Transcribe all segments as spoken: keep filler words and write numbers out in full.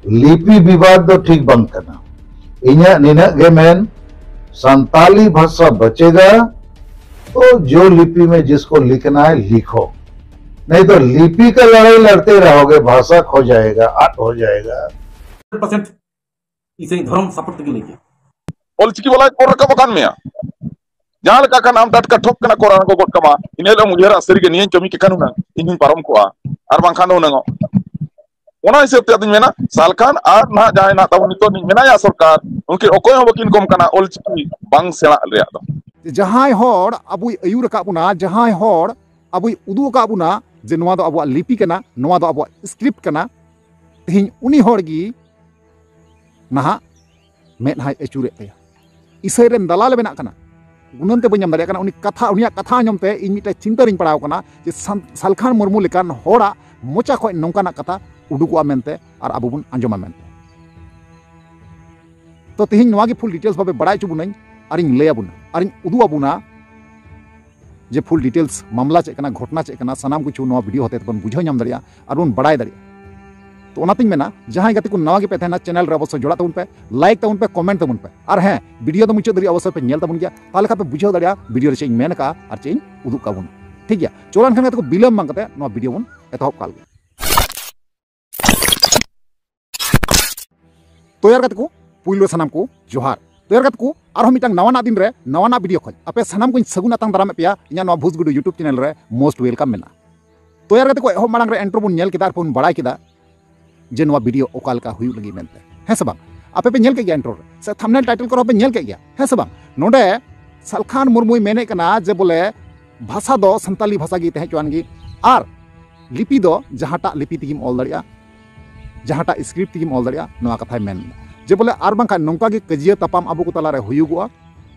ᱞᱤᱯᱤ ᱵᱤᱵᱟᱫ ᱫᱚ ᱴᱷᱤᱠ ᱵᱟᱝ ᱠᱟᱱᱟ᱾ ᱤᱧᱟᱹᱜ ᱱᱤᱱᱟᱹᱜ ᱜᱮ ᱢᱮᱱ, ᱥᱟᱱᱛᱟᱞᱤ ᱵᱷᱟᱥᱟ ᱵᱟᱪᱮᱜᱟ, ᱛᱚ ᱡᱳ ᱞᱤᱯᱤ ᱢᱮ, ᱡᱤᱥᱠᱳ ᱞᱤᱠᱷᱱᱟ ᱦᱟᱭ ᱞᱤᱠᱷᱳ, ᱱᱟᱦᱤ ᱛᱚ ᱞᱤᱯᱤ ᱠᱟ ᱞᱟᱲᱟᱭ ᱞᱟᱲᱛᱮ ᱨᱟᱦᱳᱜᱮ, ᱵᱷᱟᱥᱟ ᱠᱷᱳ ᱡᱟᱭᱮᱜᱟ, ᱟᱫ ᱦᱳ ᱡᱟᱭᱮᱜᱟ᱾ ᱯᱟᱨᱥᱮᱱᱴ ᱤᱥᱟᱹᱭ ᱫᱷᱚᱨᱚᱢ ᱥᱟᱯᱳᱨᱴ ᱛᱮᱜᱮ ᱞᱟᱹᱭ ᱠᱮᱫ᱾ ᱚᱞᱪᱤᱠᱤ ᱵᱟᱞᱟ ᱠᱚ ᱨᱟᱠᱟᱵ ᱟᱠᱟᱱ ᱢᱮᱭᱟ᱾ ᱡᱟᱦᱟᱸ ᱞᱮᱠᱟ ᱠᱷᱟᱱ ᱟᱢ ᱴᱟᱴᱠᱟ ᱴᱷᱚᱠ ᱠᱟᱱᱟ ᱠᱚ ᱨᱟᱬᱟ ᱠᱚ ᱜᱚᱫ ᱠᱟᱢᱟ, ᱤᱱᱟᱹ ᱦᱤᱞᱳᱜ ᱮᱢ ᱩᱭᱦᱟᱹᱨᱟ, ᱥᱟᱹᱨᱤᱜᱮ ᱱᱤᱭᱟᱹᱧ ᱠᱟᱹᱢᱤ ᱠᱮ ᱠᱷᱟᱱ ᱦᱩᱱᱟᱹᱝ ᱤᱧ ᱦᱚᱧ ᱯᱟᱨᱚᱢ ᱠᱚᱜᱼᱟ, ᱟᱨ ᱵᱟᱝᱠᱷᱟᱱ ᱫᱚ ᱦᱩᱱᱟᱹᱝ ᱚᱜ᱾ ᱚᱱᱟ ᱦᱤᱥᱟᱹᱵ ᱛᱮ ᱟᱫᱚᱧ ᱢᱮᱱᱟ, ᱥᱟᱞᱠᱷᱟᱱ ᱟᱨ ᱱᱟᱦᱟᱜ ᱡᱟᱦᱟᱸᱭ ᱱᱟᱦᱟᱜ ᱛᱟᱵᱚᱱ ᱱᱤᱛᱚᱜ ᱱᱤᱡ ᱢᱮᱱᱟᱭᱟ ᱥᱚᱨᱠᱟᱨ, ᱩᱱᱠᱤᱱ ᱚᱠᱚᱭ ᱦᱚᱸ ᱵᱟᱹᱠᱤᱱ ᱠᱚᱢ ᱠᱟᱱᱟ ᱚᱞᱪᱤᱠᱤ ᱵᱟᱝ ᱥᱮᱬᱟ ᱨᱮᱭᱟᱜ ᱫᱚ᱾ ᱡᱟᱦᱟᱸᱭ ᱦᱚᱲ ᱟᱵᱚᱭ ᱟᱹᱭᱩᱨ ᱟᱠᱟᱫ ᱵᱚᱱᱟ, ᱡᱟᱦᱟᱸᱭ ᱦᱚᱲ ᱟᱵᱚᱭ ᱩᱫᱩᱜ ᱟᱠᱟᱫ ᱵᱚᱱᱟ ᱡᱮ ᱱᱚᱣᱟ ᱫᱚ ᱟᱵᱚᱣᱟᱜ ᱞᱤᱯᱤ ᱠᱟᱱᱟ, ᱱᱚᱣᱟ ᱫᱚ ᱟᱵᱚᱣᱟᱜ ᱥᱠᱨᱤᱯᱴ ᱠᱟᱱᱟ, ᱛᱮᱦᱮᱧ ᱩᱱᱤ ᱦᱚᱲ ᱜᱮ ᱱᱟᱦᱟᱜ ᱢᱮᱫᱦᱟᱭ ᱟᱹᱪᱩᱨᱮᱫ ᱛᱟᱭᱟ᱾ ᱤᱥᱟᱹᱭ ᱨᱮᱱ ᱫᱟᱞᱟᱞᱮ ᱵᱮᱱᱟᱜ ᱠᱟᱱᱟ᱾ ᱜᱩᱱᱟᱹᱱ ᱛᱮ ᱵᱟᱹᱧ ᱧᱟᱢ ᱫᱟᱲᱮᱭᱟᱜ ᱠᱟᱱᱟ᱾ ᱩᱱᱤ ᱠᱟᱛᱷᱟ, ᱩᱱᱤᱭᱟᱜ ᱠᱟᱛᱷᱟ ᱟᱸᱡᱚᱢ ᱛᱮ ᱤᱧ ᱢᱤᱫᱴᱮᱱ ᱪᱤᱱᱛᱟᱹ ᱨᱤᱧ ᱯᱟᱲᱟᱣ ᱠᱟᱱᱟ ᱡᱮ ᱥᱟᱱ-, ᱥᱟᱞᱠᱷᱟᱱ ᱢᱩᱨᱢᱩ ᱞᱮᱠᱟᱱ ᱦᱚᱲᱟᱜ ᱢᱚᱪᱟ ᱠᱷᱚᱱ ᱱᱚᱝᱠᱟᱱᱟᱜ ᱠᱟᱛᱷᱟ ᱩᱰᱩᱠᱚᱜᱼᱟ ᱢᱮᱱᱛᱮ ᱟᱨ ᱟᱵᱚ ᱵᱚᱱ ᱟᱸᱡᱚᱢᱟ ᱢᱮᱱᱛᱮ᱾ ᱛᱚ ᱛᱮᱦᱮᱧ ᱱᱚᱣᱟ ᱜᱮ ᱯᱷᱩᱞ ᱰᱤᱴᱮᱞᱥ ᱵᱷᱟᱵᱮ ᱵᱟᱲᱟᱭ ᱦᱚᱪᱚ ᱵᱚᱱᱟᱹᱧ ᱟᱨᱤᱧ ᱞᱟᱹᱭ ᱟᱵᱚᱱᱟ ᱟᱨᱤᱧ ᱩᱫᱩᱜ ᱟᱵᱚᱱᱟ ᱡᱮ ᱯᱷᱩᱞ ᱰᱤᱴᱮᱞᱥ ᱢᱟᱢᱞᱟ ᱪᱮᱫ ᱠᱟᱱᱟ, ᱜᱷᱚᱴᱚᱱᱟ ᱪᱮᱫ ᱠᱟᱱᱟ, ᱥᱟᱱᱟᱢ ᱠᱤᱪᱷᱩ ᱱᱚᱣᱟ ᱵᱷᱤᱰᱤᱭᱳ ᱦᱚᱛᱮ ᱛᱮᱵᱚᱱ ᱵᱩᱡᱷᱟᱹᱣ ᱧᱟᱢ ᱫᱟᱲᱮᱭᱟᱜᱼᱟ ᱟᱨ ᱵᱚᱱ ᱵᱟᱲᱟᱭ ᱫᱟᱲᱮᱭᱟᱜᱼᱟ᱾ ᱛᱚ ᱚᱱᱟᱛᱤᱧ ᱢᱮᱱᱟ, ᱡᱟᱦᱟᱸᱭ ᱜᱟᱛᱮ ᱠᱚ ᱱᱟᱣᱟ ᱜᱮᱯᱮ ᱛᱟᱦᱮᱱᱟ, ᱪᱮᱱᱮᱞ ᱨᱮ ᱚᱵᱚᱥᱥᱳᱭ ᱡᱚᱲᱟᱜ ᱛᱟᱵᱚᱱ ᱯᱮ, ᱞᱟᱭᱤᱠ ᱛᱟᱵᱚᱱ ᱯᱮ, ᱠᱚᱢᱮᱱᱴ ᱛᱟᱵᱚᱱ ᱯᱮ, ᱟᱨ ᱦᱮᱸ, ᱵᱷᱤᱰᱤᱭᱳ ᱫᱚ ᱢᱩᱪᱟᱹᱫ ᱫᱷᱟᱹᱨᱤᱡ ᱚᱵᱚᱥᱥᱳᱭ ᱯᱮ ᱧᱮᱞ ᱛᱟᱵᱚᱱ ᱜᱮᱭᱟ, ᱛᱟᱦᱚᱞᱮ ᱠᱷᱟᱱ ᱯᱮ ᱵᱩᱡᱷᱟᱹᱣ ᱫᱟᱲᱮᱭᱟᱜᱼᱟ ᱵᱷᱤᱰᱤᱭᱳ ᱨᱮ ᱪᱮᱫ ᱤᱧ ᱢᱮᱱ ᱟᱠᱟᱫᱼᱟ ᱟᱨ ᱪᱮᱫ ᱤᱧ ᱩᱫᱩᱜ ᱠᱟᱜ ᱵᱚᱱᱟ᱾ ᱴᱷᱤᱠ ᱜᱮᱭᱟ, ᱪᱚᱞᱚ ᱮᱱᱠᱷᱟᱱ ᱜᱟᱛᱮ ᱠᱚ, ᱵᱤᱞᱚᱢ ᱵᱟᱝ ᱠᱟᱛᱮ ᱱᱚᱣᱟ ᱵᱷᱤᱰᱤᱭᱳ ᱵᱚᱱ ᱮᱛᱚᱦᱚᱵ ᱠᱟᱜ ᱞᱮᱜᱮ᱾ ᱛᱚᱭᱟᱨ ᱜᱟᱛᱮ ᱠᱚ, ᱯᱩᱭᱞᱩ ᱥᱟᱱᱟᱢ ᱠᱚ ᱡᱚᱦᱟᱨ᱾ ᱛᱚᱭᱟᱨ ᱜᱟᱛᱮ ᱠᱚ, ᱟᱨᱦᱚᱸ ᱢᱤᱫᱴᱟᱝ ᱱᱟᱣᱟᱱᱟᱜ ᱫᱤᱱ ᱨᱮ ᱱᱟᱣᱟᱱᱟᱜ ᱵᱷᱤᱰᱤᱭᱳ ᱠᱷᱚᱱ ᱟᱯᱮ ᱥᱟᱱᱟᱢ ᱠᱚᱧ ᱥᱟᱹᱜᱩᱱ ᱟᱛᱟᱝ ᱫᱟᱨᱟᱢᱮᱫ ᱯᱮᱭᱟ ᱤᱧᱟᱹᱜ ᱱᱚᱣᱟ ᱵᱷᱩᱥᱜᱩᱰᱩ YouTube ᱪᱮᱱᱮᱞ ᱨᱮ most welcome ᱢᱮᱱᱟᱜᱼᱟ᱾ ᱛᱚᱭᱟᱨ ᱜᱟᱛᱮ ᱠᱚ, ᱮᱦᱚᱵ ᱢᱟᱲᱟᱝ ᱨᱮ ᱤᱱᱴᱨᱳ ᱵᱚᱱ ᱧᱮᱞ ᱠᱮᱫᱟ ᱟᱨ ᱵᱚᱱ ᱵᱟᱲᱟᱭ ᱠᱮᱫᱟ ᱡᱮ ᱱᱚᱣᱟ ᱵᱷᱤᱰᱤᱭᱳ ᱚᱠᱟ ᱞᱮᱠᱟ ᱦᱩᱭᱩᱜ ᱞᱟᱹᱜᱤᱫ ᱢᱮᱱᱛᱮ, ᱦᱮᱸ ᱥᱮ ᱵᱟᱝ? ᱟᱯᱮ ᱯᱮ ᱧᱮᱞ ᱠᱮᱫ ᱜᱮᱭᱟ ᱤᱱᱴᱨᱳ ᱨᱮ, ᱥᱮ ᱛᱷᱟᱢᱵᱱᱮᱞ ᱴᱟᱭᱴᱮᱞ ᱠᱚᱨᱮ ᱦᱚᱸ ᱯᱮ ᱧᱮᱞ ᱠᱮᱫ ᱜᱮᱭᱟ, ᱦᱮᱸ ᱥᱮ ᱵᱟᱝ? ᱱᱚᱰᱮ ᱥᱟᱞᱠᱷᱟᱱ ᱢᱩᱨᱢᱩᱭ ᱢᱮᱱᱮᱫ ᱠᱟᱱᱟ ᱡᱮ ᱵᱚᱞᱮ ᱵᱷᱟᱥᱟ ᱫᱚ ᱥᱟᱱᱛᱟᱞᱤ ᱵᱷᱟᱥᱟ ᱜᱮ ᱛᱟᱦᱮᱸ ᱦᱚᱪᱚᱣᱟᱱ ᱜᱮ, ᱟᱨ ᱞᱤᱯᱤ ᱫᱚ ᱡᱟᱦᱟᱸᱴᱟᱜ ᱞᱤᱯᱤ ᱛᱮᱜᱮᱢ ᱚᱞ ᱫᱟᱲᱮᱭᱟᱜᱼᱟ, ᱡᱟᱦᱟᱸᱴᱟᱜ ᱥᱠᱨᱤᱯᱴ ᱛᱮᱜᱮᱢ ᱚᱞ ᱫᱟᱲᱮᱭᱟᱜᱼᱟ, ᱱᱚᱣᱟ ᱠᱟᱛᱷᱟᱭ ᱢᱮᱱ ᱮᱫᱟ᱾ ᱡᱮ ᱵᱚᱞᱮ ᱟᱨ ᱵᱟᱝᱠᱷᱟᱱ ᱱᱚᱝᱠᱟ ᱜᱮ ᱠᱟᱹᱡᱤᱭᱟᱹ ᱛᱟᱯᱟᱢ ᱟᱵᱚ ᱠᱚ ᱛᱟᱞᱟᱨᱮ ᱦᱩᱭᱩᱜᱚᱜᱼᱟ,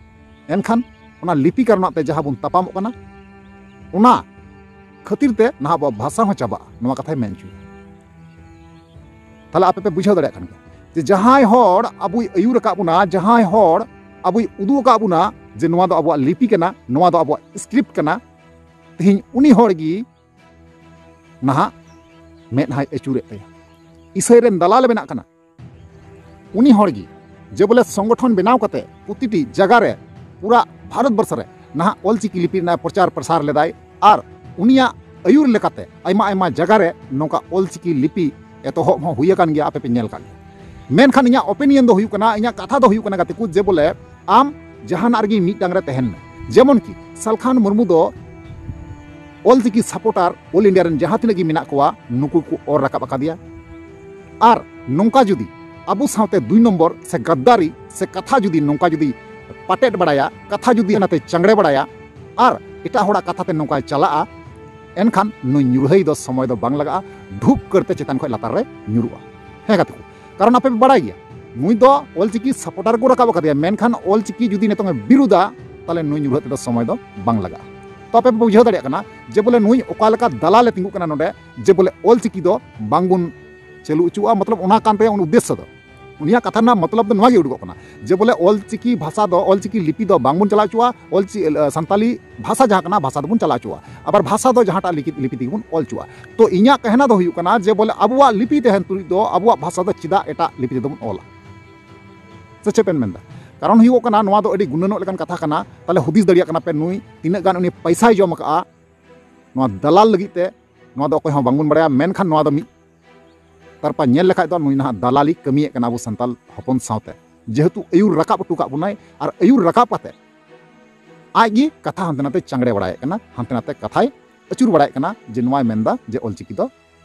ᱮᱱᱠᱷᱟᱱ ᱚᱱᱟ ᱞᱤᱯᱤ ᱠᱟᱨᱚᱱᱟᱜ ᱛᱮ ᱡᱟᱦᱟᱸ ᱵᱚᱱ ᱛᱟᱯᱟᱢᱚᱜ ᱠᱟᱱᱟ, ᱚᱱᱟ ᱠᱷᱟᱹᱛᱤᱨ ᱛᱮ ᱱᱟᱦᱟᱜ ᱟᱵᱚᱣᱟᱜ ᱵᱷᱟᱥᱟ ᱦᱚᱸ ᱪᱟᱵᱟᱜᱼᱟ, ᱱᱚᱣᱟ ᱠᱟᱛᱷᱟᱭ ᱢᱮᱱ ᱦᱚᱪᱚᱭᱟ᱾ ᱛᱟᱦᱞᱮ ᱟᱯᱮ ᱯᱮ ᱵᱩᱡᱷᱟᱹᱣ ᱫᱟᱲᱮᱭᱟᱜ ᱠᱟᱱ ᱜᱮᱭᱟ ᱡᱮ ᱡᱟᱦᱟᱸᱭ ᱦᱚᱲ ᱟᱵᱚᱭ ᱟᱹᱭᱩᱨ ᱟᱠᱟᱫ ᱵᱚᱱᱟ, ᱡᱟᱦᱟᱸᱭ ᱦᱚᱲ ᱟᱵᱚᱭ ᱩᱫᱩᱜ ᱟᱠᱟᱫ ᱵᱚᱱᱟ ᱡᱮ ᱱᱚᱣᱟ ᱫᱚ ᱟᱵᱚᱣᱟᱜ ᱞᱤᱯᱤ ᱠᱟᱱᱟ, ᱱᱚᱣᱟ ᱫᱚ ᱟᱵᱚᱣᱟᱜ ᱥᱠᱨᱤᱯᱴ ᱠᱟᱱᱟ, ᱛᱮᱦᱮᱧ ᱩᱱᱤ ᱦᱚᱲ ᱜᱮ ᱱᱟᱦᱟᱜ ᱢᱮᱫᱦᱟᱭ ᱟᱹᱪᱩᱨᱮᱫ ᱛᱟᱭᱟ᱾ ᱤᱥᱟᱹᱭ ᱨᱮᱱ ᱫᱟᱞᱟᱞ ᱮ ᱵᱮᱱᱟᱜ ᱠᱟᱱᱟ᱾ ᱩᱱᱤ ᱦᱚᱲ ᱜᱮ ᱡᱮ ᱵᱚᱞᱮ ᱥᱚᱝᱜᱚᱴᱷᱚᱱ ᱵᱮᱱᱟᱣ ᱠᱟᱛᱮ ᱯᱨᱚᱛᱤᱴᱤ ᱡᱟᱭᱜᱟ ᱨᱮ ᱯᱩᱨᱟ ᱵᱷᱟᱨᱚᱛ ᱵᱚᱨᱥᱚ ᱨᱮ ᱱᱟᱦᱟᱜ ᱚᱞᱪᱤᱠᱤ ᱞᱤᱯᱤ ᱨᱮᱱᱟᱜ ᱯᱨᱚᱪᱟᱨ ᱯᱨᱚᱥᱟᱨ ᱞᱮᱫᱟᱭ᱾ ᱟᱨ ᱩᱱᱤᱭᱟᱜ ᱟᱹᱭᱩᱨ ᱞᱮᱠᱟᱛᱮ ᱟᱭᱢᱟ ᱟᱭᱢᱟ ᱡᱟᱭᱜᱟ ᱨᱮ ᱱᱚᱝᱠᱟ ᱚᱞᱪᱤᱠᱤ ᱞᱤᱯᱤ ᱮᱛᱚᱦᱚᱵ ᱦᱚᱸ ᱦᱩᱭ ᱟᱠᱟᱱ ᱜᱮᱭᱟ, ᱟᱯᱮ ᱯᱮ ᱧᱮᱞ ᱠᱟᱜ ᱜᱮᱭᱟ᱾ ᱢᱮᱱᱠᱷᱟᱱ ᱤᱧᱟᱹᱜ opinion ᱫᱚ ᱦᱩᱭᱩᱜ ᱠᱟᱱᱟ, ᱤᱧᱟᱹᱜ ᱠᱟᱛᱷᱟ ᱫᱚ ᱦᱩᱭᱩᱜ ᱠᱟᱱᱟ ᱜᱟᱛᱮ ᱠᱚ, ᱡᱮ ᱵᱚᱞᱮ ᱟᱢ ᱡᱟᱦᱟᱱᱟᱜ ᱨᱮᱜᱮ ᱢᱤᱫᱴᱟᱝ ᱨᱮ ᱛᱟᱦᱮᱱ ᱢᱮ᱾ ᱡᱮᱢᱚᱱ ᱠᱤ ᱥᱟᱞᱠᱷᱟᱱ ᱢᱩᱨᱢᱩ ᱫᱚ ᱚᱞᱪᱤᱠᱤ supporter all India ᱨᱮᱱ ᱡᱟᱦᱟᱸ ᱛᱤᱱᱟᱹᱜ ᱜᱮ ᱢᱮᱱᱟᱜ ᱠᱚᱣᱟ, ᱱᱩᱠᱩ ᱠᱚ ᱚᱨ ᱨᱟᱠᱟᱵ ᱟᱠᱟᱫᱮᱭᱟ᱾ ᱟᱨ ᱱᱚᱝᱠᱟ ᱡᱩᱫᱤ ᱟᱵᱚ ᱥᱟᱶᱛᱮ ᱫᱩᱭ ᱱᱚᱢᱵᱚᱨ ᱥᱮ ᱜᱟᱫᱫᱟᱨᱤ ᱥᱮ ᱠᱟᱛᱷᱟ ᱡᱩᱫᱤ ᱱᱚᱝᱠᱟ ᱡᱩᱫᱤ ᱯᱟᱴᱮᱫ ᱵᱟᱲᱟᱭᱟ, ᱠᱟᱛᱷᱟ ᱡᱩᱫᱤ ᱚᱱᱟᱛᱮ ᱪᱟᱝᱲᱮ ᱵᱟᱲᱟᱭᱟ, ᱟᱨ ᱮᱴᱟᱜ ᱦᱚᱲᱟᱜ ᱠᱟᱛᱷᱟ ᱛᱮ ᱱᱚᱝᱠᱟᱭ ᱪᱟᱞᱟᱜᱼᱟ, ᱮᱱᱠᱷᱟᱱ ᱱᱩᱭ ᱧᱩᱨᱦᱟᱹᱭ ᱫᱚ ᱥᱚᱢᱚᱭ ᱫᱚ ᱵᱟᱝ ᱞᱟᱜᱟᱜᱼᱟ, ᱰᱷᱩᱯ ᱠᱟᱹᱨᱛᱮ ᱪᱮᱛᱟᱱ ᱠᱷᱚᱱ ᱞᱟᱛᱟᱨ ᱨᱮ ᱧᱩᱨᱩᱜᱼᱟ᱾ ᱦᱮᱸ ᱜᱟᱛᱮ ᱠᱚ, ᱠᱟᱨᱚᱱ ᱟᱯᱮ ᱯᱮ ᱵᱟᱲᱟᱭ ᱜᱮᱭᱟ, ᱱᱩᱭ ᱫᱚ ᱚᱞᱪᱤᱠᱤ supporter ᱠᱚ ᱨᱟᱠᱟᱵ ᱟᱠᱟᱫᱮᱭᱟ, ᱢᱮᱱᱠᱷᱟᱱ ᱚᱞᱪᱤᱠᱤ ᱡᱩᱫᱤ ᱱᱤᱛᱚᱝ ᱮ ᱵᱤᱨᱩᱫᱟ, ᱛᱟᱦᱞᱮ ᱱᱩᱭ ᱧᱩᱨᱦᱟᱹᱜ ᱛᱮᱫᱚ ᱥᱚᱢᱚᱭ ᱫᱚ ᱵᱟᱝ ᱞᱟᱜᱟᱜᱼᱟ᱾ ᱛᱚ ᱟᱯᱮ ᱯᱮ ᱵᱩᱡᱷᱟᱹᱣ ᱫᱟᱲᱮᱭᱟᱜ ᱠᱟᱱᱟ ᱡᱮ ᱵᱚᱞᱮ ᱱᱩᱭ ᱚᱠᱟ ᱞᱮᱠᱟ ᱫᱟᱞᱟᱞ ᱮ ᱛᱤᱸᱜᱩᱜ ᱠᱟᱱᱟ ᱱᱚᱰᱮ, ᱡᱮ ᱵᱚᱞᱮ ᱚᱞᱪᱤᱠᱤ ᱫᱚ ᱵᱟᱝᱵᱚᱱ ᱪᱟᱹᱞᱩ ᱦᱚᱪᱚᱣᱟᱜᱼᱟ, ᱢᱚᱛᱞᱚᱵ ᱚᱱᱟ ᱠᱟᱱ ᱛᱟᱭᱟ ᱩᱱᱤ ᱩᱫᱽᱫᱮᱥᱥᱚ ᱫᱚ᱾ ᱩᱱᱤᱭᱟᱜ ᱠᱟᱛᱷᱟ ᱨᱮᱱᱟᱜ ᱢᱚᱛᱞᱚᱵ ᱫᱚ ᱱᱚᱣᱟ ᱜᱮ ᱩᱰᱩᱠᱚᱜ ᱠᱟᱱᱟ ᱡᱮ ᱵᱚᱞᱮ ᱚᱞᱪᱤᱠᱤ ᱵᱷᱟᱥᱟ ᱫᱚ, ᱚᱞᱪᱤᱠᱤ ᱞᱤᱯᱤ ᱫᱚ ᱵᱟᱝᱵᱚᱱ ᱪᱟᱞᱟᱣ ᱦᱚᱪᱚᱣᱟᱜᱼᱟ, ᱚᱞᱪᱤ-, ᱥᱟᱱᱛᱟᱞᱤ ᱵᱷᱟᱥᱟ ᱡᱟᱦᱟᱸ ᱠᱟᱱᱟ, ᱵᱷᱟᱥᱟ ᱫᱚᱵᱚᱱ ᱪᱟᱞᱟᱣ ᱦᱚᱪᱚᱣᱟᱜᱼᱟ, ᱟᱵᱟᱨ ᱵᱷᱟᱥᱟ ᱫᱚ ᱡᱟᱦᱟᱸᱴᱟᱜ ᱞᱤᱯᱤ, ᱞᱤᱯᱤ ᱛᱮᱜᱮ ᱵᱚᱱ ᱚᱞ ᱦᱚᱪᱚᱣᱟᱜᱼᱟ᱾ ᱛᱚ ᱤᱧᱟᱹᱜ ᱠᱟᱦᱱᱟ ᱫᱚ ᱦᱩᱭᱩᱜ ᱠᱟᱱᱟ ᱡᱮ ᱵᱚᱞᱮ ᱟᱵᱚᱣᱟᱜ ᱞᱤᱯᱤ ᱛᱟᱦᱮᱱ ᱛᱩᱞᱩᱡ ᱫᱚ ᱟᱵᱚᱣᱟᱜ ᱵᱷᱟᱥᱟ ᱫᱚ ᱪᱮᱫᱟᱜ ᱮᱴᱟᱜ ᱞᱤᱯᱤ ᱛᱮᱫᱚ ᱵᱚᱱ ᱚᱞᱟ? ᱥᱮ ᱪᱮᱫ ᱵᱮᱱ ᱢᱮᱱᱫᱟ? ᱠᱟᱨᱚᱱ ᱦᱩᱭᱩᱜ ᱠᱟᱱᱟ, ᱱᱚᱣᱟ ᱫᱚ ᱟᱹᱰᱤ ᱜᱩᱱᱟᱹᱱᱚᱜ ᱞᱮᱠᱟᱱ ᱠᱟᱛᱷᱟ ᱠᱟᱱᱟ᱾ ᱛᱟᱦᱞᱮ ᱦᱩᱫᱤᱥ ᱫᱟᱲᱮᱭᱟᱜ ᱠᱟᱱᱟ ᱯᱮ, ᱱᱩᱭ ᱛᱤᱱᱟᱹᱜ ᱜᱟᱱ ᱩᱱᱤ ᱯᱚᱭᱥᱟᱭ ᱡᱚᱢ ᱟᱠᱟᱜᱼᱟ ᱱᱚᱣᱟ ᱫᱟᱞᱟᱞ ᱞᱟᱹᱜᱤᱫ ᱛᱮ, ᱱᱚᱣᱟ ᱫᱚ ᱚᱠᱚᱭ ᱦᱚᱸ ᱵᱟᱝᱵᱚᱱ ᱵᱟᱲᱟᱭᱟ᱾ ᱢᱮᱱᱠᱷᱟᱱ ᱱᱚᱣᱟ ᱫᱚ ᱢᱤᱫ ᱛᱟᱨᱯᱟ ᱧᱮᱞ ᱞᱮᱠᱷᱟᱡ ᱫᱚ ᱱᱩᱭ ᱱᱟᱦᱟᱜ ᱫᱟᱞᱟᱞᱤ ᱠᱟᱹᱢᱤᱭᱮᱫ ᱠᱟᱱᱟ ᱟᱵᱚ ᱥᱟᱱᱛᱟᱞ ᱦᱚᱯᱚᱱ ᱥᱟᱶᱛᱮ, ᱡᱮᱦᱮᱛᱩ ᱟᱹᱭᱩᱨ ᱨᱟᱠᱟᱵ ᱦᱚᱴᱚ ᱠᱟᱜ ᱵᱚᱱᱟᱭ᱾ ᱟᱨ ᱟᱹᱭᱩᱨ ᱨᱟᱠᱟᱵ ᱠᱟᱛᱮ ᱟᱡ ᱜᱮ ᱠᱟᱛᱷᱟ ᱦᱟᱱᱛᱮ ᱱᱟᱛᱮ ᱪᱟᱝᱲᱮ ᱵᱟᱲᱟᱭᱮᱫ ᱠᱟᱱᱟ, ᱦᱟᱱᱛᱮ ᱱᱟᱛᱮ ᱠᱟᱛᱷᱟᱭ ᱟᱹᱪᱩᱨ ᱵᱟᱲᱟᱭᱮᱫ ᱠᱟᱱᱟ, ᱡᱮ ᱱᱚᱣᱟᱭ ᱢᱮᱱᱫᱟ ᱡᱮ ᱚᱞᱪᱤᱠᱤ ᱫᱚ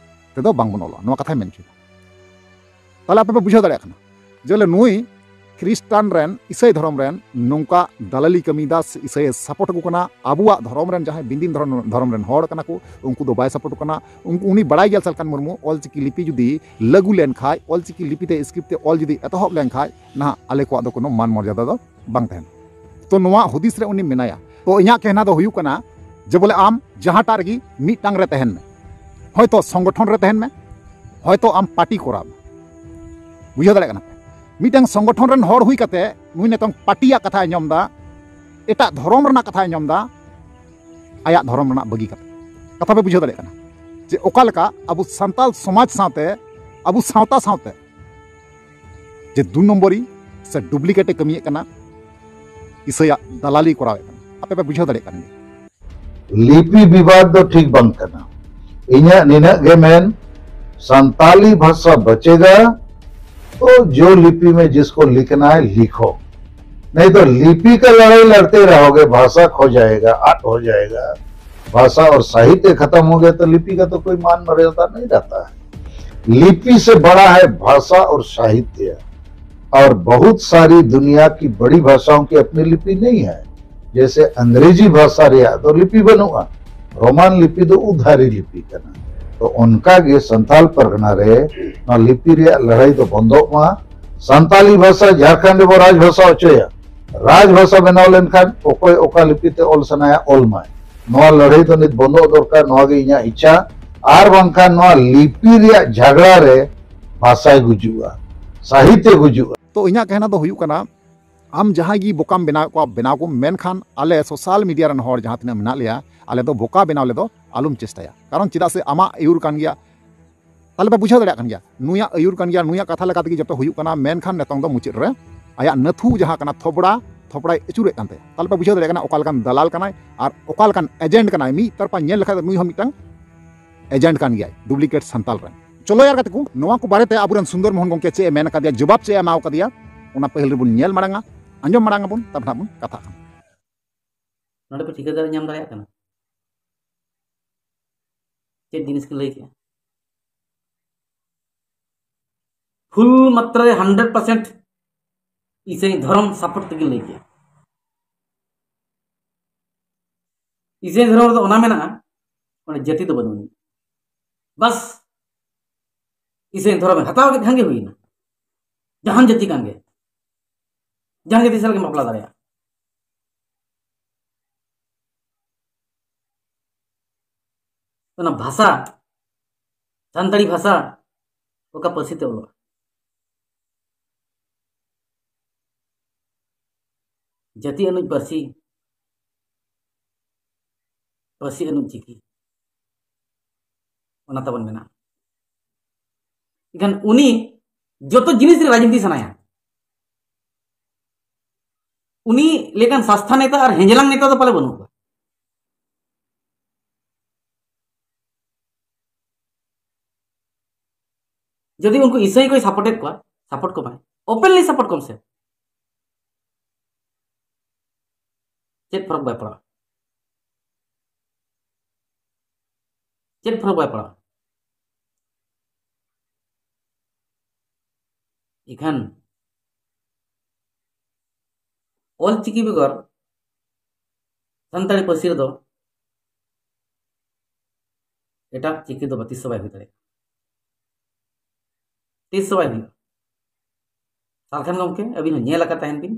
ᱛᱮᱫᱚ ᱵᱟᱝᱵᱚᱱ ᱚᱞᱚᱜᱼᱟ, ᱱᱚᱣᱟ ᱠᱟᱛᱷᱟᱭ ᱢᱮᱱ ᱦᱚᱪᱚᱭᱮᱫᱟ᱾ ᱛᱟᱦᱞᱮ ᱟᱯᱮ ᱯᱮ ᱵᱩᱡᱷᱟᱹᱣ ᱫᱟᱲᱮᱭᱟᱜ ᱠᱟᱱᱟ ᱡᱮ ᱵᱚᱞᱮ ᱱᱩᱭ ᱠᱷᱨᱤᱥᱴᱟᱱ ᱨᱮᱱ, ᱤᱥᱟᱹᱭ ᱫᱷᱚᱨᱚᱢ ᱨᱮᱱ ᱱᱚᱝᱠᱟ ᱫᱟᱞᱟᱞᱤ ᱠᱟᱹᱢᱤᱭᱮᱫᱟ, ᱥᱮ ᱤᱥᱟᱹᱭᱮ support ᱟᱠᱚ ᱠᱟᱱᱟ᱾ ᱟᱵᱚᱣᱟᱜ ᱫᱷᱚᱨᱚᱢ ᱨᱮᱱ ᱡᱟᱦᱟᱸᱭ ᱵᱤᱱᱫᱤᱱ ᱫᱷᱚᱨᱚᱢ, ᱫᱷᱚᱨᱚᱢ ᱨᱮᱱ ᱦᱚᱲ ᱠᱟᱱᱟ ᱠᱚ, ᱩᱱᱠᱩ ᱫᱚ ᱵᱟᱭ support ᱟᱠᱚ ᱠᱟᱱᱟ᱾ ᱩᱱᱠᱩ, ᱩᱱᱤ ᱵᱟᱲᱟᱭ ᱜᱮᱭᱟ ᱥᱟᱞᱠᱷᱟᱱ ᱢᱩᱨᱢᱩ ᱚᱞᱪᱤᱠᱤ ᱞᱤᱯᱤ ᱡᱩᱫᱤ ᱞᱟᱹᱜᱩ ᱞᱮᱱᱠᱷᱟᱡ, ᱚᱞᱪᱤᱠᱤ ᱞᱤᱯᱤ ᱛᱮ script ᱛᱮ ᱚᱞ ᱡᱩᱫᱤ ᱮᱛᱚᱦᱚᱵ ᱞᱮᱱᱠᱷᱟᱡ, ᱱᱟᱦᱟᱜ ᱟᱞᱮ ᱠᱚᱣᱟᱜ ᱫᱚ ᱠᱳᱱᱳ ᱢᱟᱱ ᱢᱚᱨᱡᱟᱫᱟ ᱫᱚ ᱵᱟᱝ ᱛᱟᱦᱮᱱᱟ᱾ ᱛᱚ ᱱᱚᱣᱟ ᱦᱩᱫᱤᱥ ᱨᱮ ᱩᱱᱤ ᱢᱮᱱᱟᱭᱟ᱾ ᱛᱚ ᱤᱧᱟᱹᱜ ᱠᱮᱦᱱᱟ ᱫᱚ ᱦᱩᱭᱩᱜ ᱠᱟᱱᱟ ᱡᱮ ᱵᱚᱞᱮ ᱟᱢ ᱡᱟᱦᱟᱸᱴᱟᱜ ᱨᱮᱜᱮ ᱢᱤᱫᱴᱟᱝ ᱨᱮ ᱛᱟᱦᱮᱱ ᱢᱮ, ᱦᱚᱭᱛᱚ ᱥᱚᱝᱜᱚᱴᱷᱚᱱ ᱨᱮ ᱛᱟᱦᱮᱱ ᱢᱮ, ᱦᱚᱭᱛᱚ ᱟᱢ ᱯᱟᱨᱴᱤ ᱠᱚᱨᱟᱣ ᱢᱮ᱾ ᱵᱩᱡᱷᱟᱹᱣ ᱫᱟᱲᱮᱭᱟᱜ ᱠᱟᱱᱟ ᱯᱮ? ᱢᱤᱫᱴᱟᱝ ᱥᱚᱝᱜᱚᱴᱷᱚᱱ ᱨᱮᱱ ᱦᱚᱲ ᱦᱩᱭ ᱠᱟᱛᱮ ᱱᱩᱭ ᱱᱤᱛᱚᱝ ᱯᱟᱨᱴᱤᱭᱟᱜ ᱠᱟᱛᱷᱟᱭ ᱟᱸᱡᱚᱢ ᱮᱫᱟ, ᱮᱴᱟᱜ ᱫᱷᱚᱨᱚᱢ ᱨᱮᱱᱟᱜ ᱠᱟᱛᱷᱟᱭ ᱟᱸᱡᱚᱢ ᱮᱫᱟ, ᱟᱭᱟᱜ ᱫᱷᱚᱨᱚᱢ ᱨᱮᱱᱟᱜ ᱵᱟᱹᱜᱤ ᱠᱟᱛᱮ᱾ ᱠᱟᱛᱷᱟ ᱯᱮ ᱵᱩᱡᱷᱟᱹᱣ ᱫᱟᱲᱮᱭᱟᱜ ᱠᱟᱱᱟ ᱡᱮ ᱚᱠᱟ ᱞᱮᱠᱟ ᱟᱵᱚ ᱥᱟᱱᱛᱟᱞ ᱥᱚᱢᱟᱡᱽ ᱥᱟᱶᱛᱮ ᱟᱵᱚ ᱥᱟᱶᱛᱟ ᱥᱟᱶᱛᱮ ᱡᱮ ᱫᱩ ᱱᱚᱢᱵᱚᱨᱤ ᱥᱮ ᱰᱩᱯᱞᱤᱠᱮᱴ ᱮ ᱠᱟᱹᱢᱤᱭᱮᱫ ᱠᱟᱱᱟ, ᱤᱥᱟᱹᱭᱟᱜ ᱫᱟᱞᱟᱞᱤ ᱠᱚᱨᱟᱣᱮᱫ ᱠᱟᱱᱟ᱾ ᱟᱯᱮ ᱯᱮ ᱵᱩᱡᱷᱟᱹᱣ ᱫᱟᱲᱮᱭᱟᱜ ᱠᱟᱱ ᱜᱮᱭᱟ᱾ ᱞᱤᱯᱤ ᱵᱤᱵᱟᱫ ᱫᱚ ᱴᱷᱤᱠ ᱵᱟᱝ ᱠᱟᱱᱟ᱾ ᱤᱧᱟᱹᱜ ᱱᱤᱱᱟᱹᱜ ᱜᱮ ᱢᱮᱱ, ᱥᱟᱱᱛᱟᱞᱤ ᱵᱷᱟᱥᱟ ᱵᱟᱪᱮᱜᱟ, ᱛᱚ ᱡᱳ ᱞᱤᱯᱤ ᱢᱮ, ᱡᱤᱥᱠᱳ ᱞᱤᱠᱷᱱᱟ ᱦᱮ ᱞᱤᱠᱷᱳ, नहीं तो लिपि का लड़ाई लड़ते रहोगे, भाषा खो जाएगा, आट हो जाएगा। भाषा और साहित्य खत्म हो गया तो लिपि का तो कोई मान मर्यादा नहीं रहता है। लिपि से बड़ा है भाषा और साहित्य। और बहुत सारी दुनिया की बड़ी भाषाओं की अपनी लिपि नहीं है। जैसे अंग्रेजी भाषा ᱨᱮᱭᱟᱜ ᱫᱚ ᱞᱤᱯᱤ ᱵᱟᱹᱱᱩᱜᱼᱟ, ᱨᱳᱢᱟᱱ ᱞᱤᱯᱤ ᱫᱚ ᱩᱫᱷᱟᱨᱤ ᱞᱤᱯᱤ ᱠᱟᱱᱟ᱾ ᱛᱚ ᱚᱱᱠᱟ ᱜᱮ ᱥᱟᱱᱛᱟᱞ ᱯᱟᱨᱜᱟᱱᱟ ᱨᱮ ᱱᱚᱣᱟ ᱞᱤᱯᱤ ᱨᱮᱭᱟᱜ ᱞᱟᱹᱲᱦᱟᱹᱭ ᱫᱚ ᱵᱚᱱᱫᱚᱜ ᱢᱟ᱾ ᱥᱟᱱᱛᱟᱞᱤ ᱵᱷᱟᱥᱟ ᱡᱷᱟᱲᱠᱷᱚᱸᱰ ᱨᱮᱵᱚ ᱨᱟᱡᱽ ᱵᱷᱟᱥᱟ ᱦᱚᱪᱚᱭᱟ᱾ ᱨᱟᱡᱽ ᱵᱷᱟᱥᱟ ᱵᱮᱱᱟᱣ ᱞᱮᱱᱠᱷᱟᱱ ᱚᱠᱚᱭ ᱚᱠᱟ ᱞᱤᱯᱤ ᱛᱮ ᱚᱞ ᱥᱟᱱᱟᱭᱟ ᱚᱞ ᱢᱟᱭ᱾ ᱱᱚᱣᱟ ᱞᱟᱹᱲᱦᱟᱹᱭ ᱫᱚ ᱱᱤᱛ ᱵᱚᱱᱫᱚᱜ ᱫᱚᱨᱠᱟᱨ, ᱱᱚᱣᱟ ᱜᱮ ᱤᱧᱟᱹᱜ ᱤᱪᱪᱷᱟ᱾ ᱟᱨ ᱵᱟᱝᱠᱷᱟᱱ ᱱᱚᱣᱟ ᱞᱤᱯᱤ ᱨᱮᱭᱟᱜ ᱡᱷᱟᱜᱽᱲᱟ ᱨᱮ ᱵᱷᱟᱥᱟᱭ ᱜᱩᱡᱩᱜᱼᱟ, ᱥᱟᱦᱤᱛᱭᱚ ᱜᱩᱡᱩᱜᱼᱟ᱾ ᱛᱚ ᱤᱧᱟᱹᱜ ᱠᱟᱦᱱᱟ ᱫᱚ ᱦᱩᱭᱩᱜ ᱠᱟᱱᱟ, ᱟᱢ ᱡᱟᱦᱟᱸᱭ ᱜᱮ ᱵᱚᱠᱟᱢ ᱵᱮᱱᱟᱣᱮᱫ ᱠᱚᱣᱟ ᱵᱮᱱᱟᱣ ᱠᱚᱢ, ᱢᱮᱱᱠᱷᱟᱱ ᱟᱞᱮ ᱥᱳᱥᱟᱞ ᱢᱤᱰᱤᱭᱟ ᱨᱮᱱ ᱦᱚᱲ ᱡᱟᱦᱟᱸ ᱛᱤᱱᱟᱹᱜ ᱢᱮᱱᱟᱜ ᱞᱮᱭᱟ, ᱟᱞᱮ ᱫᱚ ᱵᱚᱠᱟ ᱵᱮᱱᱟᱣ ᱞᱮᱫᱚ ᱟᱞᱚᱢ ᱪᱮᱥᱴᱟᱭᱟ᱾ ᱠᱟᱨᱚᱱ ᱪᱮᱫᱟᱜ ᱥᱮ ᱟᱢᱟᱜ ᱟᱹᱭᱩᱨ ᱠᱟᱱ ᱜᱮᱭᱟ, ᱛᱟᱦᱞᱮ ᱯᱮ ᱵᱩᱡᱷᱟᱹᱣ ᱫᱟᱲᱮᱭᱟᱜ ᱠᱟᱱ ᱜᱮᱭᱟ, ᱱᱩᱭᱟᱜ ᱟᱹᱭᱩᱨ ᱠᱟᱱ ᱜᱮᱭᱟ, ᱱᱩᱭᱟᱜ ᱠᱟᱛᱷᱟ ᱞᱮᱠᱟ ᱛᱮᱜᱮ ᱡᱚᱛᱚ ᱦᱩᱭᱩᱜ ᱠᱟᱱᱟ᱾ ᱢᱮᱱᱠᱷᱟᱱ ᱱᱤᱛᱚᱝ ᱫᱚ ᱢᱩᱪᱟᱹᱫ ᱨᱮ ᱟᱭᱟᱜ ᱱᱟᱹᱛᱷᱩ ᱡᱟᱦᱟᱸ ᱠᱟᱱᱟ ᱛᱷᱚᱵᱲᱟ, ᱛᱷᱚᱯᱲᱟᱭ ᱟᱹᱪᱩᱨᱮᱫ ᱠᱟᱱ ᱛᱟᱭᱟ᱾ ᱛᱟᱦᱞᱮ ᱯᱮ ᱵᱩᱡᱷᱟᱹᱣ ᱫᱟᱲᱮᱭᱟᱜ ᱠᱟᱱᱟ ᱚᱠᱟ ᱞᱮᱠᱟᱱ ᱫᱟᱞᱟᱞ ᱠᱟᱱᱟᱭ ᱟᱨ ᱚᱠᱟ ᱞᱮᱠᱟᱱ ᱮᱡᱮᱱᱴ ᱠᱟᱱᱟᱭ᱾ ᱢᱤᱫ ᱛᱚᱨᱯᱟ ᱧᱮᱞ ᱞᱮᱠᱷᱟᱡ ᱫᱚ ᱱᱩᱭ ᱦᱚᱸ ᱢᱤᱫᱴᱟᱝ ᱮᱡᱮᱱᱴ ᱠᱟᱱ ᱜᱮᱭᱟᱭ ᱰᱩᱯᱞᱤᱠᱮᱴ ᱥᱟᱱᱛᱟᱞ ᱨᱮᱱ᱾ ᱪᱚᱞᱚ ᱭᱟᱨ ᱜᱟᱛᱮ ᱠᱚ, ᱱᱚᱣᱟ ᱠᱚ ᱵᱟᱨᱮᱛᱮ ᱟᱵᱚᱨᱮᱱ ᱥᱩᱱᱫᱚᱨ ᱢᱳᱦᱚᱱ ᱜᱚᱢᱠᱮ ᱪᱮᱫ ᱮ ᱢᱮᱱ ᱟᱠᱟᱫᱮᱭᱟ, ᱡᱚᱵᱟᱵ ᱪᱮᱫ ᱮ ᱮᱢᱟᱣ ᱠᱟᱫᱮᱭᱟ, ᱚᱱᱟ ᱯᱟᱹᱦᱤᱞ ᱨᱮᱵᱚᱱ ᱧᱮᱞ ᱢᱟᱲᱟᱝᱟ, ᱟᱸᱡᱚᱢ ᱢᱟᱲᱟᱝ ᱟᱵᱚᱱ, ᱛᱟᱨᱯᱚᱨᱮ ᱦᱟᱸᱜ ᱵᱚᱱ ᱠᱟᱛᱷᱟᱜ ᱠᱟᱱᱟ᱾ ᱱᱚᱰᱮ ᱯᱮ ᱴᱷᱤᱠᱟᱹ ᱫᱟᱲᱮ ᱧᱟᱢ ᱫᱟᱲᱮᱭᱟᱜ ᱠᱟᱱᱟ ᱪᱮᱫ ᱡᱤᱱᱤᱥ ᱠᱤᱱ ᱞᱟᱹᱭ ᱠᱮᱜᱼᱟ? ᱯᱷᱩᱞ ᱢᱟᱛᱨᱟ ᱨᱮ ᱦᱟᱱᱰᱨᱮᱰ ᱯᱟᱨᱥᱮᱱᱴ ᱤᱥᱟᱹᱭ ᱫᱷᱚᱨᱚᱢ ᱥᱟᱯᱳᱨᱴ ᱛᱮᱠᱤᱱ ᱞᱟᱹᱭ ᱠᱮᱜᱼᱟ᱾ ᱤᱥᱟᱹᱭ ᱫᱷᱚᱨᱚᱢ ᱨᱮᱫᱚ ᱚᱱᱟ ᱢᱮᱱᱟᱜᱼᱟ, ᱚᱸᱰᱮ ᱡᱟᱹᱛᱤ ᱫᱚ ᱵᱟᱹᱱᱩᱜ ᱟᱹᱱᱤᱡ᱾ ᱵᱟᱥ, ᱤᱥᱟᱹᱭ ᱫᱷᱚᱨᱚᱢᱮ ᱦᱟᱛᱟᱣ ᱠᱮᱫ ᱠᱷᱟᱱ ᱜᱮ ᱦᱩᱭᱱᱟ᱾ ᱡᱟᱦᱟᱱ ᱡᱟᱹᱛᱤ ᱠᱟᱱ ᱜᱮ, ᱡᱟᱦᱟᱱ ᱡᱟᱹᱛᱤ ᱥᱟᱞᱟᱜ ᱜᱮᱢ ᱵᱟᱯᱞᱟ ᱫᱟᱲᱮᱭᱟᱜᱼᱟ᱾ ᱚᱱᱟ ᱵᱷᱟᱥᱟ, ᱥᱟᱱᱛᱟᱲᱤ ᱵᱷᱟᱥᱟ ᱚᱠᱟ ᱯᱟᱹᱨᱥᱤ ᱛᱮ ᱚᱞᱚᱜᱼᱟ? ᱡᱟᱹᱛᱤ ᱟᱹᱱᱩᱡ ᱯᱟᱹᱨᱥᱤ, ᱯᱟᱹᱨᱥᱤ ᱟᱹᱱᱩᱡ ᱪᱤᱠᱤ, ᱚᱱᱟ ᱛᱟᱵᱚᱱ ᱢᱮᱱᱟᱜᱼᱟ᱾ ᱮᱱᱠᱷᱟᱱ ᱩᱱᱤ ᱡᱚᱛᱚ ᱡᱤᱱᱤᱥ ᱨᱮ ᱨᱟᱡᱽᱱᱤᱛᱤ ᱥᱟᱱᱟᱭᱟ᱾ ᱩᱱᱤ ᱞᱮᱠᱟᱱ ᱥᱟᱥᱛᱷᱟ ᱱᱮᱛᱟ ᱟᱨ ᱦᱮᱸᱡᱞᱟᱝ ᱱᱮᱛᱟ ᱫᱚ ᱯᱟᱞᱮ ᱵᱟᱹᱱᱩᱜ ᱠᱚᱣᱟ᱾ ᱡᱩᱫᱤ ᱩᱱᱠᱩ ᱤᱥᱟᱹᱭ ᱠᱚᱭ ᱥᱟᱯᱳᱨᱴᱮᱫ ᱠᱚᱣᱟ, ᱥᱟᱯᱳᱨᱴ ᱠᱚ ᱢᱟᱭ, ᱳᱯᱮᱱᱞᱤ ᱥᱟᱯᱳᱨᱴ ᱠᱚᱢ ᱥᱮ᱾ ᱪᱮᱫ ᱯᱷᱚᱨᱚᱠ ᱵᱟᱭ ᱯᱟᱲᱟᱜᱼᱟ? ᱪᱮᱫ ᱯᱷᱚᱨᱚᱠ ᱵᱟᱭ ᱯᱟᱲᱟᱜᱼᱟ? ᱤᱠᱷᱟᱱ ᱚᱞ ᱪᱤᱠᱤ ᱵᱮᱜᱚᱨ ᱥᱟᱱᱛᱟᱲᱤ ᱯᱟᱹᱨᱥᱤ ᱨᱮᱫᱚ ᱮᱴᱟᱜ ᱪᱤᱠᱤ ᱫᱚ ᱛᱤᱥ ᱦᱚᱸ ᱵᱟᱭ ᱦᱩᱭ ᱫᱟᱲᱮᱭᱟᱜᱼᱟ᱾ ᱛᱤᱥ ᱦᱚᱸ ᱵᱟᱭ ᱦᱩᱭᱩᱜᱼᱟ᱾ ᱥᱟᱞᱠᱷᱟᱱ ᱜᱚᱢᱠᱮ, ᱟᱹᱵᱤᱱ ᱦᱚᱸ ᱧᱮᱞ ᱟᱠᱟᱫ ᱛᱟᱦᱮᱱ ᱵᱤᱱ,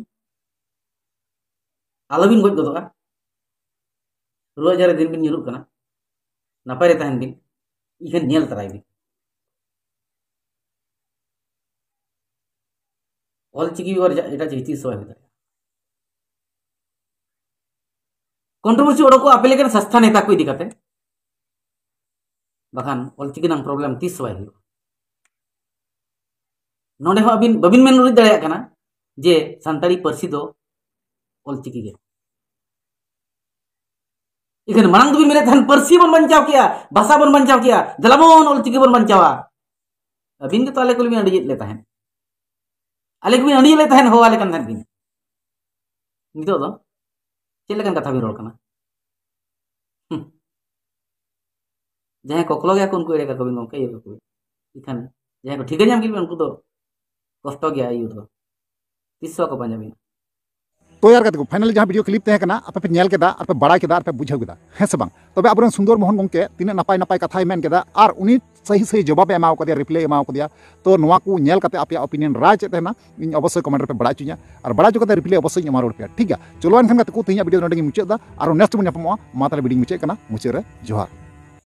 ᱟᱞᱚᱵᱤᱱ ᱜᱚᱡ ᱜᱚᱫᱚᱜᱼᱟ᱾ ᱨᱩᱣᱟᱹ ᱟᱡᱟᱨ ᱨᱮ ᱫᱤᱱ ᱵᱤᱱ ᱧᱩᱨᱩᱜ ᱠᱟᱱᱟ, ᱱᱟᱯᱟᱭ ᱨᱮ ᱛᱟᱦᱮᱱ ᱵᱤᱱ, ᱤᱠᱷᱟᱹᱱ ᱧᱮᱞ ᱛᱟᱨᱟᱭ ᱵᱤᱱ᱾ ᱚᱞ ᱪᱤᱠᱤ ᱵᱮᱜᱚᱨ ᱮᱴᱟᱜ ᱪᱤᱠᱤ ᱛᱤᱥ ᱦᱚᱸ ᱵᱟᱭ ᱦᱩᱭ ᱫᱟᱲᱮᱭᱟᱜᱼᱟ᱾ ᱠᱚᱱᱴᱨᱳᱵᱷᱟᱨᱥᱤ ᱚᱰᱚᱠᱚᱜᱼᱟ ᱟᱯᱮ ᱞᱮᱠᱟᱱ ᱥᱟᱥᱛᱷᱟ ᱱᱮᱛᱟ ᱠᱚ ᱤᱫᱤ ᱠᱟᱛᱮ, ᱵᱟᱠᱷᱟᱱ ᱚᱞ ᱪᱤᱠᱤ ᱨᱮᱱᱟᱜ ᱯᱨᱚᱵᱞᱮᱢ ᱛᱤᱥ ᱦᱚᱸ ᱵᱟᱭ ᱦᱩᱭᱩᱜᱼᱟ᱾ ᱱᱚᱰᱮ ᱦᱚᱸ ᱟᱹᱵᱤᱱ ᱵᱟᱹᱵᱤᱱ ᱢᱮᱱ ᱩᱨᱤᱡ ᱫᱟᱲᱮᱭᱟᱜ ᱠᱟᱱᱟ ᱡᱮ ᱥᱟᱱᱛᱟᱲᱤ ᱯᱟᱹᱨᱥᱤ ᱫᱚ ᱚᱞ ᱪᱤᱠᱤ ᱜᱮ᱾ ᱤᱠᱷᱟᱹᱱ ᱢᱟᱲᱟᱝ ᱫᱚᱵᱤᱱ ᱢᱮᱱᱮᱫ ᱛᱟᱦᱮᱱ ᱯᱟᱹᱨᱥᱤ ᱵᱚᱱ ᱵᱟᱧᱪᱟᱣ ᱠᱮᱜᱼᱟ, ᱵᱷᱟᱥᱟ ᱵᱚᱱ ᱵᱟᱧᱪᱟᱣ ᱠᱮᱜᱼᱟ, ᱫᱮᱞᱟ ᱵᱚᱱ ᱚᱞ ᱪᱤᱠᱤ ᱵᱚᱱ ᱵᱟᱧᱪᱟᱣᱟ᱾ ᱟᱹᱵᱤᱱ ᱜᱮᱛᱚ ᱟᱞᱮ ᱠᱚᱵᱤᱱ ᱟᱹᱰᱤᱭᱮᱫ ᱞᱮ ᱛᱟᱦᱮᱸᱫ, ᱟᱞᱮ ᱠᱚᱵᱤᱱ ᱟᱹᱰᱤᱭᱮᱫ ᱞᱮ ᱛᱟᱦᱮᱸᱫ, ᱦᱚᱦᱚ ᱟᱞᱮ ᱠᱟᱱ ᱛᱟᱦᱮᱸᱫ ᱵᱤᱱ᱾ ᱱᱤᱛᱚᱜ ᱫᱚ ᱪᱮᱫ ᱞᱮᱠᱟᱱ ᱠᱟᱛᱷᱟ ᱵᱤᱱ ᱨᱚᱲ ᱠᱟᱱᱟ? ᱦᱩᱸ᱾ ᱡᱟᱦᱟᱸᱭ ᱠᱚᱠᱞᱚ ᱜᱮᱭᱟ ᱠᱚ ᱩᱱᱠᱩ ᱮᱲᱮ ᱠᱟᱠᱚ ᱵᱤᱱ ᱜᱚᱢᱠᱮ, ᱤᱭᱟᱹ ᱠᱟᱠᱚ ᱵᱤᱱ᱾ ᱮᱱᱠᱷᱟᱱ ᱡᱟᱦᱟᱸᱭ ᱠᱚ ᱴᱷᱤᱠᱟᱹ ᱧᱟᱢ ᱠᱮᱫ ᱵᱤᱱ ᱩᱱᱠᱩ ᱫᱚ ᱠᱚᱥᱴᱚ ᱜᱮᱭᱟ ᱟᱹᱭᱩᱨ ᱫᱚ, ᱛᱤᱥ ᱦᱚᱸ ᱵᱟᱠᱚ ᱯᱟᱸᱡᱟ ᱵᱤᱱᱟ᱾ ᱛᱚ ᱭᱟᱨ ᱜᱟᱛᱮ ᱠᱚ, finally ᱡᱟᱦᱟᱸ video clip ᱛᱟᱦᱮᱸ ᱠᱟᱱᱟ, ᱟᱯᱮ ᱯᱮ ᱧᱮᱞ ᱠᱮᱫᱟ, ᱟᱨ ᱯᱮ ᱵᱟᱲᱟᱭ ᱠᱮᱫᱟ, ᱟᱨ ᱯᱮ ᱵᱩᱡᱷᱟᱹᱣ ᱠᱮᱫᱟ, ᱦᱮᱸ ᱥᱮ ᱵᱟᱝ? ᱛᱚᱵᱮ ᱟᱵᱚᱨᱮᱱ ᱥᱩᱱᱫᱚᱨ ᱢᱳᱦᱚᱱ ᱜᱚᱢᱠᱮ ᱛᱤᱱᱟᱹᱜ ᱱᱟᱯᱟᱭ ᱱᱟᱯᱟᱭ ᱠᱟᱛᱷᱟᱭ ᱢᱮᱱ ᱠᱮᱫᱟ, ᱟᱨ ᱩᱱᱤ ᱥᱟᱹᱦᱤ ᱥᱟᱹᱦᱤ ᱡᱚᱵᱟᱵᱮ ᱮᱢᱟᱣ ᱠᱟᱫᱮᱭᱟ, reply ᱮᱢᱟᱣ ᱠᱟᱫᱮᱭᱟ᱾ ᱛᱚ ᱱᱚᱣᱟ ᱠᱚ ᱧᱮᱞ ᱠᱟᱛᱮ ᱟᱯᱮᱭᱟᱜ opinion ᱨᱟᱭ ᱪᱮᱫ ᱛᱟᱦᱮᱱᱟ, ᱤᱧ ᱚᱵᱚᱥᱥᱳᱭ comment ᱨᱮᱯᱮ ᱵᱟᱲᱟᱭ ᱦᱚᱪᱚᱧᱟ, ᱟᱨ ᱵᱟᱲᱟᱭ ᱦᱚᱪᱚ ᱠᱟᱛᱮ reply ᱚᱵᱚᱥᱥᱳᱭ ᱤᱧ ᱮᱢᱟ ᱨᱩᱣᱟᱹᱲ ᱯᱮᱭᱟ, ᱴᱷᱤᱠ ᱜᱮᱭᱟ? ᱪᱚᱞᱚ ᱮᱱᱠᱷᱟᱱ ᱜᱟᱛᱮ ᱠᱚ, ᱛᱮᱦᱮᱧᱟᱜ video ᱫᱚ ᱱᱚᱰᱮ ᱜᱤᱧ ᱢᱩᱪᱟᱹᱫ ᱮᱫᱟ, ᱟᱨᱚ next ᱵᱚᱱ ᱧᱟᱯᱟᱢᱚᱜᱼᱟ᱾ ᱢᱟ ᱛᱟᱦᱞᱮ video ᱧ ᱢᱩᱪᱟᱹᱫ ᱠᱟᱱᱟ, ᱢᱩᱪᱟᱹᱫ ᱨᱮ ᱡᱚᱦᱟᱨ᱾